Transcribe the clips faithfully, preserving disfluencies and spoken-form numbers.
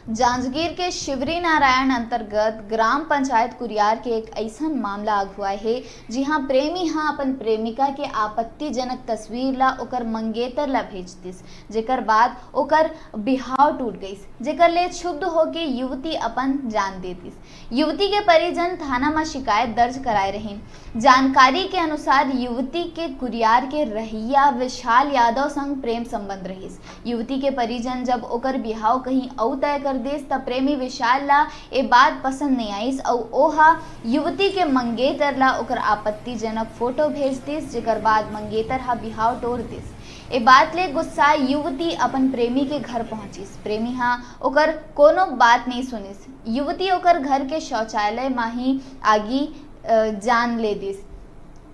जांजगीर के शिवरीनारायण अंतर्गत ग्राम पंचायत कुरियार के एक अइसन मामला आगू आए हे, जिहां प्रेमी ह अपन प्रेमिका के आपत्तिजनक तस्वीर ला ओकर मंगेतर ला भेज दिस, जेकर बाद ओकर बिहाव टूट गइस, जेकर ले क्षुब्ध होके युवती अपन जान दे दिस। युवती के परिजन थाना म शिकायत दर्ज कराए रहिन। जानकारी के अनुसार, युवती के कुरियार के रहइया विशाल यादव संग प्रेम संबंध रहिस। युवती के परिजन जब ओकर बिहाव कहीं अउ तय कर दिस, त प्रेमी विशाल ला ए बात पसंद नइ आइस अउ ओहा युवती के मंगेतर ला ओकर आपत्तिजनक फोटो भेज दिस, जेकर बाद मंगेतर ह बिहाव टोर दिस। ए बात ले गुस्साए युवती अपन प्रेमी के घर पहुंचिस। प्रेमी ह ओकर कोनो बात नइ सुनिस। युवती ओकर घर के शौचालय म ही आगी, अ, जान ले दिस,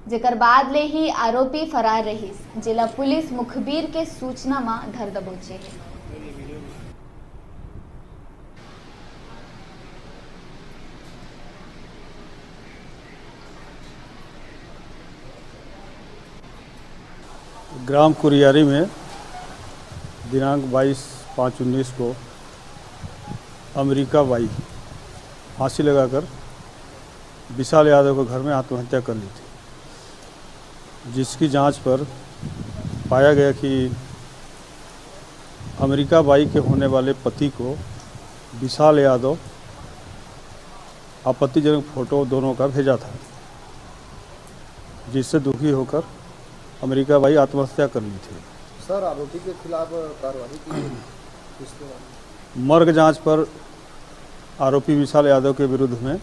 जेकर बाद ले ही आरोपी फरार रहिस, जेला पुलिस मुखबिर के सूचना म धर दबोचे हे। ग्राम कुरियारी में दिनांक बाईस पाँच उन्नीस को अमरीका बाई फांसी लगाकर विशाल यादव के घर में आत्महत्या कर ली थी, जिसकी जांच पर पाया गया कि अमरीका बाई के होने वाले पति को विशाल यादव आपत्तिजनक फोटो दोनों का भेजा था, जिससे दुखी होकर अमरीका बाई आत्महत्या कर ली थी। सर, आरोपी के खिलाफ कार्रवाई की गई। किसके बारे में? मर्ग जांच पर आरोपी विशाल यादव के विरुद्ध में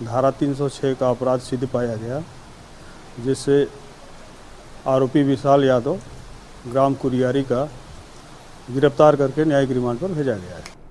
धारा तीन सौ छह का अपराध सिद्ध पाया गया, जिससे आरोपी विशाल यादव ग्राम कुरियारी का गिरफ्तार करके न्यायिक रिमांड पर भेजा गया है।